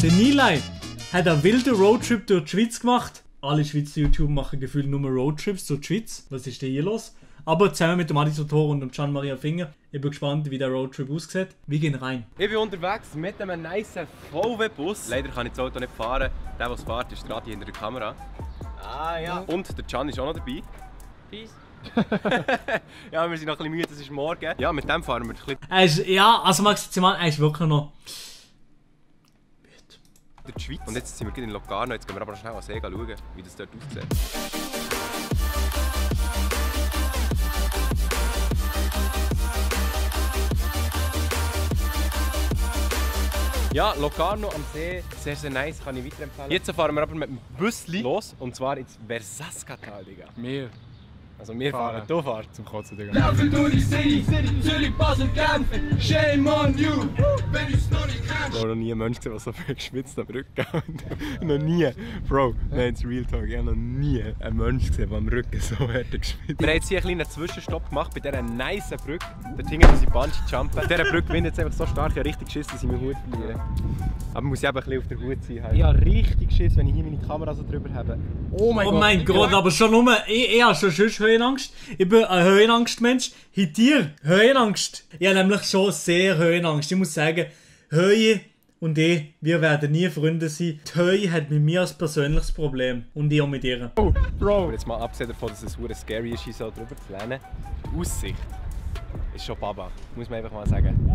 Der Nilay hat einen wilden Roadtrip durch die Schweiz gemacht. Alle Schweizer YouTuber machen gefühlt nur Roadtrips durch die Schweiz. Was ist denn hier los? Aber zusammen mit dem Adi Totoro und dem Gian Maria Finger. Ich bin gespannt, wie der Roadtrip aussieht. Wir gehen rein. Ich bin unterwegs mit einem nice VW-Bus. Leider kann ich das Auto nicht fahren. Der, der es fährt, ist gerade hinter der Kamera. Ah ja. Und der Gian ist auch noch dabei. Peace. Ja, wir sind noch ein bisschen müde, es ist morgen. Ja, mit dem fahren wir ein bisschen. Ja, also maximal, er ist wirklich noch... Die Schweiz. Und jetzt sind wir in Locarno, jetzt gehen wir aber schnell an See schauen, wie das dort aussieht. Ja, Locarno am See, sehr sehr nice, kann ich weiterempfehlen. Jetzt fahren wir aber mit dem Büsli los, und zwar ins Versasca-Tal, Digga. Wir. Also wir fahren, du fährst. Zum Kotzen, Digga. Laufen durch die City, Zürich, Basel, Genf, shame on you, wenn du's noch nicht kennst. Ich habe noch nie einen Menschen gesehen, der so viel geschwitzt am Rücken hat. Noch nie. Bro, nein, it's real talk. Ich habe noch nie einen Menschen gesehen, der am Rücken so hart geschwitzt. Wir haben jetzt hier einen kleinen Zwischenstopp gemacht bei dieser nice Brücke. Dort hinten unsere Bungee-Jumpen. Dieser Brücke windet jetzt einfach so stark, ich habe richtig Schiss, dass ich meinen Hut verliere. Aber man muss eben ein bisschen auf der Hut sein. Halt. Ich habe richtig Schiss, wenn ich hier meine Kamera so drüber habe. Oh mein Gott, aber schon nur, ich habe schon Höhenangst. Ich bin ein Höhenangstmensch. Hinter dir, Höhenangst. Ich habe nämlich schon sehr Höhenangst. Ich muss sagen, Höhe und ich, wir werden nie Freunde sein. Die Höhe hat mit mir ein persönliches Problem. Und ich auch mit ihr. Oh, Bro! Aber jetzt mal abgesehen davon, dass es super scary ist, so drüber zu lernen. Die Aussicht ist schon Baba. Muss man einfach mal sagen.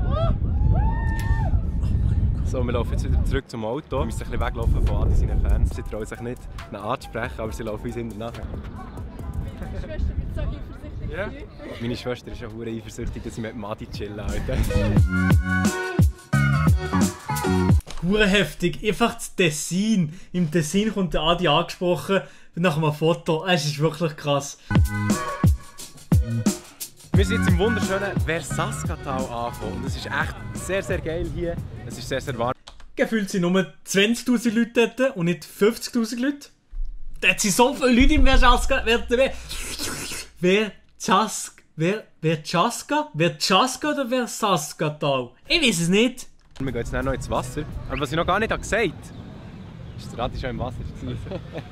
So, wir laufen jetzt wieder zurück zum Auto. Wir müssen ein bisschen weglaufen von Adi seinen Fans. Sie trauen sich nicht, ihn anzusprechen, aber sie laufen uns hinterher nachher. Meine Schwester wird so eifersüchtig. Ja. Meine Schwester ist auch sehr eifersüchtig, dass sie mit dem Adi chillen heute. Hure heftig. Einfach das Tessin. Im Tessin kommt der Adi angesprochen nach einem Foto. Es ist wirklich krass. Wir sind jetzt im wunderschönen Versasca-Tal angekommen. Und es ist echt sehr, sehr geil hier. Es ist sehr, sehr warm. Gefühlt sind nur 20'000 Leute dort und nicht 50'000 Leute. Dort sind so viele Leute im Versasca. Versasca oder Versasca-Tal? Ich weiß es nicht. Wir gehen jetzt noch ins Wasser. Aber was ich noch gar nicht gesagt habe, ist der Adi schon im Wasser.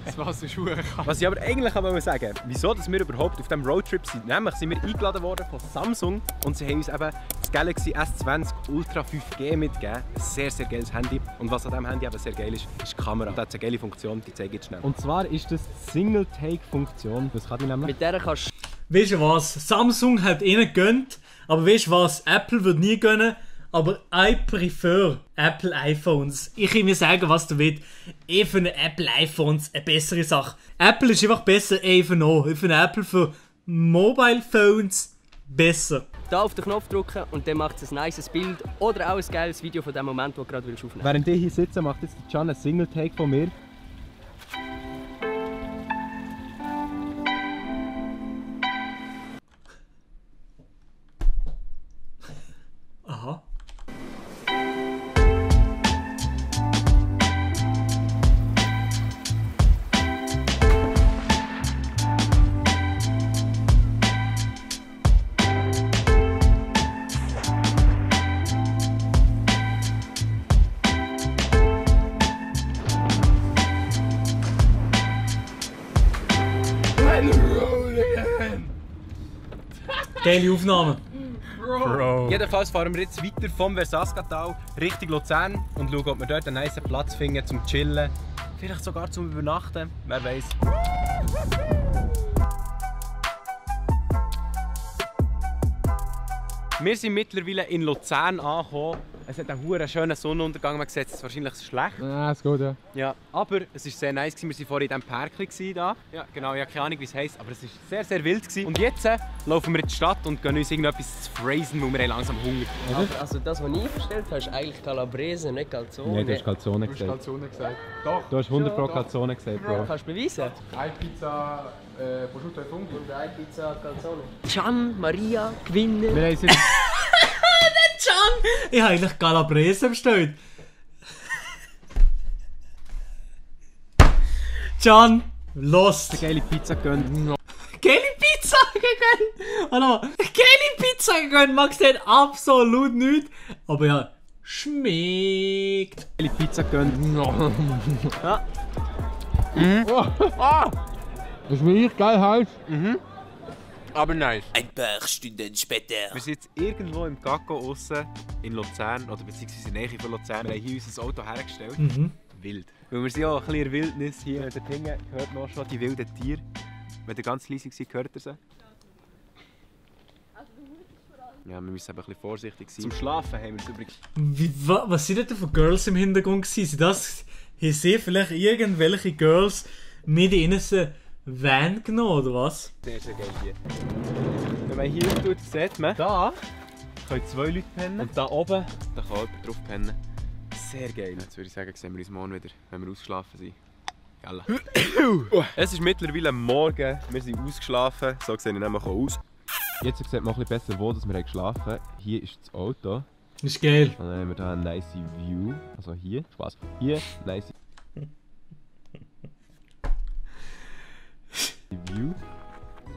Das Wasser ist verdammt kalt. Was ich aber eigentlich sagen wollte, wieso dass wir überhaupt auf diesem Roadtrip sind. Nämlich sind wir eingeladen worden von Samsung und sie haben uns eben das Galaxy S20 Ultra 5G mitgegeben. Ein sehr, sehr geiles Handy. Und was an diesem Handy eben sehr geil ist, ist die Kamera. Da hat es eine geile Funktion, die zeige ich jetzt schnell. Und zwar ist das die Single-Take-Funktion. Was kann die nämlich? Mit der kannst du... Weißt du was? Samsung hat ihnen gegönnt, aber weißt du was? Apple wird nie gönnen. Aber I prefer Apple iPhones. Ich kann mir sagen, was du willst. Ich finde Apple iPhones eine bessere Sache. Apple ist einfach besser, even auch. Ich finde Apple für Mobile Phones besser. Da auf den Knopf drücken und dann macht es ein nices Bild oder auch ein geiles Video von dem Moment, wo du gerade aufnehmen willst. Während ich hier sitze, macht jetzt der Gian einen Single-Take von mir. Aha. Geile Aufnahme. Bro. Jedenfalls fahren wir jetzt weiter vom Versasca-Tal Richtung Luzern und schauen, ob wir dort einen nice Platz finden zum Chillen. Vielleicht sogar zum Übernachten, wer weiß. Wir sind mittlerweile in Luzern angekommen. Es hat einen schönen Sonnenuntergang, man sieht es wahrscheinlich schlecht. Ja, ist gut, ja. Ja, aber es war sehr nice. Wir waren vorhin in diesem Parkli da. Ja, genau, ich habe keine Ahnung, wie es heisst, aber es war sehr, sehr wild. Und jetzt laufen wir in die Stadt und gehen uns irgendetwas zu phrasen, weil wir haben langsam Hunger. Aber also das, was ich verstellt habe, ist eigentlich Calabrese, nicht Calzone. Nein, du hast Calzone Du hast gesagt. Calzone gesagt. Doch. Du hast 100% Calzone gesagt, Bro. Kannst du beweisen? Eine Pizza, Prosciutto e Funghi. Und eine Pizza Calzone. Gian, Maria, Gewinner. Wir haben jetzt... Can! Ich habe eigentlich Calabrese bestellt. Can, los! eine geile Pizza gegönnt. Geile Pizza gegönnt! Warte mal, geile Pizza gegönnt! Max hat absolut nichts. Aber ja, schmeckt. Die Pizza gönnt. Ja. Das ist wirklich geil heiß. Aber nice. Ein paar Stunden später. Wir sind jetzt irgendwo im Gacko aussen in Luzern, oder beziehungsweise in der Nähe von Luzern. Wir haben hier unser Auto hergestellt. Wild. Weil wir sind ja auch ein bisschen in der Wildnis hier. Dort hinten hört man auch schon die wilden Tiere. Wenn ihr ganz leise seid, hört ihr sie. Ja, wir müssen aber ein bisschen vorsichtig sein. Zum Schlafen haben wir es übrigens. Was sind denn für Girls im Hintergrund gewesen? Sind das, hier sehen vielleicht irgendwelche Girls mit in einen Van genommen, oder was? Sehr, sehr geil hier. Wenn man hier tut, sieht man, da können 2 Leute pennen. Und da oben, da kann jemand drauf pennen. Sehr geil. Jetzt würde ich sagen, sehen wir uns morgen wieder, wenn wir ausgeschlafen sind. Jalla. Es ist mittlerweile morgen, wir sind ausgeschlafen. So sehen wir nämlich auch aus. Jetzt sieht man ein bisschen besser, wo wir geschlafen haben. Hier ist das Auto. Das ist geil. Dann haben wir hier eine nice View. Also hier, Spaß. Hier, nice View.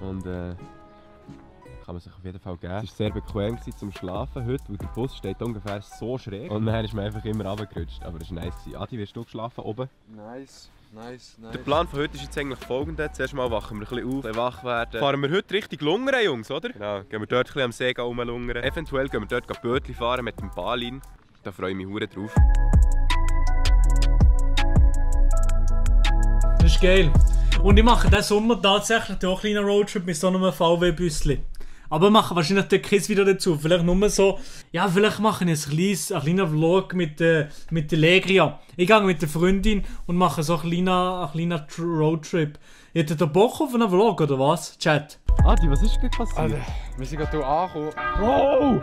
Und kann man sich auf jeden Fall geben. Es war sehr bequem zum Schlafen heute, weil der Bus steht ungefähr so schräg. Und dann ist man einfach immer runtergerutscht. Aber das war nice. Adi, wirst du geschlafen oben? Nice. Der Plan von heute ist jetzt eigentlich folgender. Zuerst mal wachen wir ein bisschen auf, wach werden. Fahren wir heute richtig Lungern, Jungs, oder? Genau. Gehen wir dort ein bisschen am See rumlungern. Eventuell gehen wir dort Bötli fahren mit dem Balin. Da freue ich mich hure drauf. Das ist geil. Und ich mache diesen Sommer tatsächlich auch einen kleinen Roadtrip mit so einem VW-Büsschen. Aber wir machen wahrscheinlich dort keins wieder dazu. Vielleicht nur so, ja, vielleicht mache ich einen kleinen Vlog mit der Legria. Ich gehe mit der Freundin und mache so einen kleinen Roadtrip. Hättet ihr Bock auf einen Vlog oder was, Chat? Adi, was ist gerade passiert? Alter, wir sind gerade hier angekommen. Wow!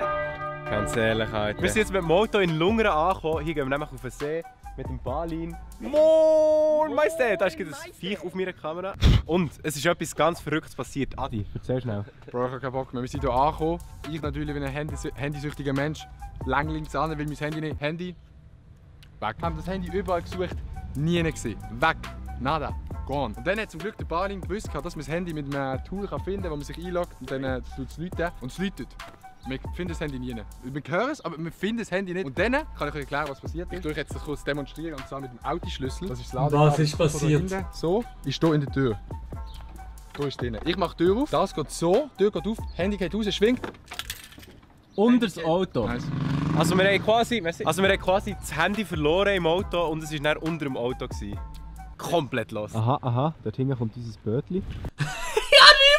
Ganz ehrlich, Alter. Wir sind jetzt mit dem Auto in Lungern angekommen. Hier gehen wir nämlich auf den See mit dem Balin. Moin, Majestät! Da ist gerade ein Viech auf meiner Kamera. Und es ist etwas ganz Verrücktes passiert. Adi, erzähl schnell. Bro, ich habe keinen Bock mehr. Wir sind hier angekommen. Ich natürlich wie ein handysüchtiger Mensch. Lang links an, will mein Handy nicht. Handy. Weg. Wir haben das Handy überall gesucht. Nie gesehen. Weg. Nada. Gone. Und dann hat zum Glück der Balin gewusst, dass man das Handy mit einem Tool finden kann, wo man sich einloggt und dann tut es läuten. Und es läutet. Wir finden das Handy nie. Wir hören es, aber wir finden das Handy nicht. Und dann kann ich euch erklären, was passiert ist. Ich tue jetzt das kurz demonstrieren, und zwar mit dem Autoschlüssel. Das ist das Ladekabel. Was ist passiert? So, ich stehe in der Tür. Da ist drin. Ich mache die Tür auf. Das geht so, die Tür geht auf, Handy geht raus, schwingt. Unter das Auto. Nice. Also wir haben quasi das Handy verloren im Auto und es war dann unter dem Auto. Komplett los. Aha, dort hinten kommt dieses Bötli.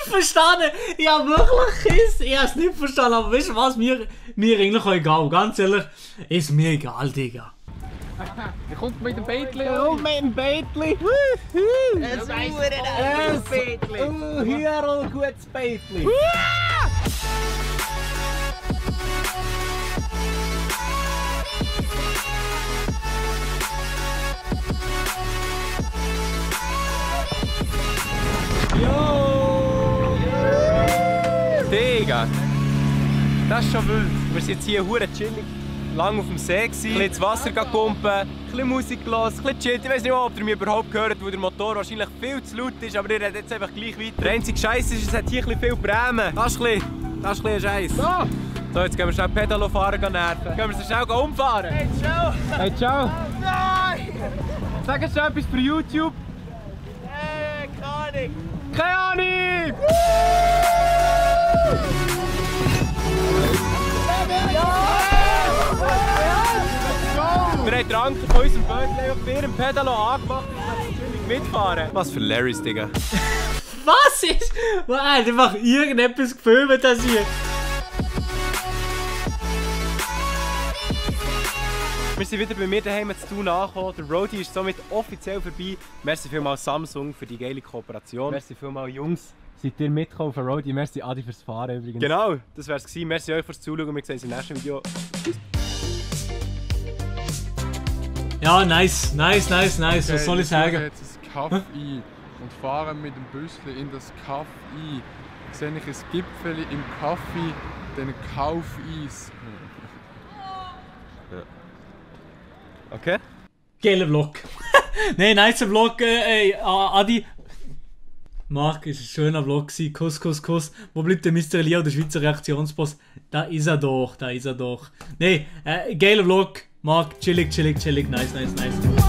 Verstanden! Ich habe wirklich Kiss. Ich habe es nicht verstanden, aber weißt du was? Mir eigentlich auch egal. Ganz ehrlich, ist mir egal, Digga. Der kommt mit dem Beitli. Mit dem Beitli! Es ein Beitli. Hier ein gutes Beitli! Digga! Das ist schon wild. Wir sind jetzt hier hure chillig. Lang auf dem See gewesen, ein bisschen ins Wasser pumpen, ein bisschen Musik gehört, ein bisschen chillt. Ich weiß nicht, ob ihr mich überhaupt hört, weil der Motor wahrscheinlich viel zu laut ist, aber ihr redet jetzt einfach gleich weiter. Der einzige Scheiß ist, es hat hier ein bisschen viel Bremen. Das ist ein bisschen ein Scheiß. So, jetzt gehen wir schnell Pedalo fahren nerven. Gehen wir so schnell umfahren. Hey, ciao! Hey, ciao! Nein! Sag jetzt schon etwas für YouTube. Keine Ahnung. Keine Ahnung! Wir haben den Anker von unserem Bötchen auf ihrem Pedalo angemacht und können mitfahren. Was für Larrys, Digga. Was ist? Man hat einfach irgendetwas gefilmt, das hier. Wir sind wieder bei mir daheim zu tun angekommen. Der Roadie ist somit offiziell vorbei. Merci vielmals Samsung für die geile Kooperation. Merci vielmals Jungs. Seid ihr mitgekommen auf Roadie? Merci Adi fürs Fahren übrigens. Genau, das wär's gewesen. Merci euch fürs Zuschauen. Wir sehen uns im nächsten Video. Ja, nice. Was soll ich sagen? Wir jetzt ins Kaff ein und fahren mit dem Büsschen in das Kaff ein. Sehe ich ein Gipfel im Kaffee, dann Kaufeis. Okay? Geiler Vlog. Nein, nice Vlog, Adi. Marc, ist ein schöner Vlog gewesen. Kuss, Kuss, Kuss. Wo bleibt der Mr. Leo, der Schweizer Reaktionsboss? Da ist er doch, da ist er doch. Nee, geiler Vlog. Marc, chillig, chillig, chillig. Nice, nice, nice.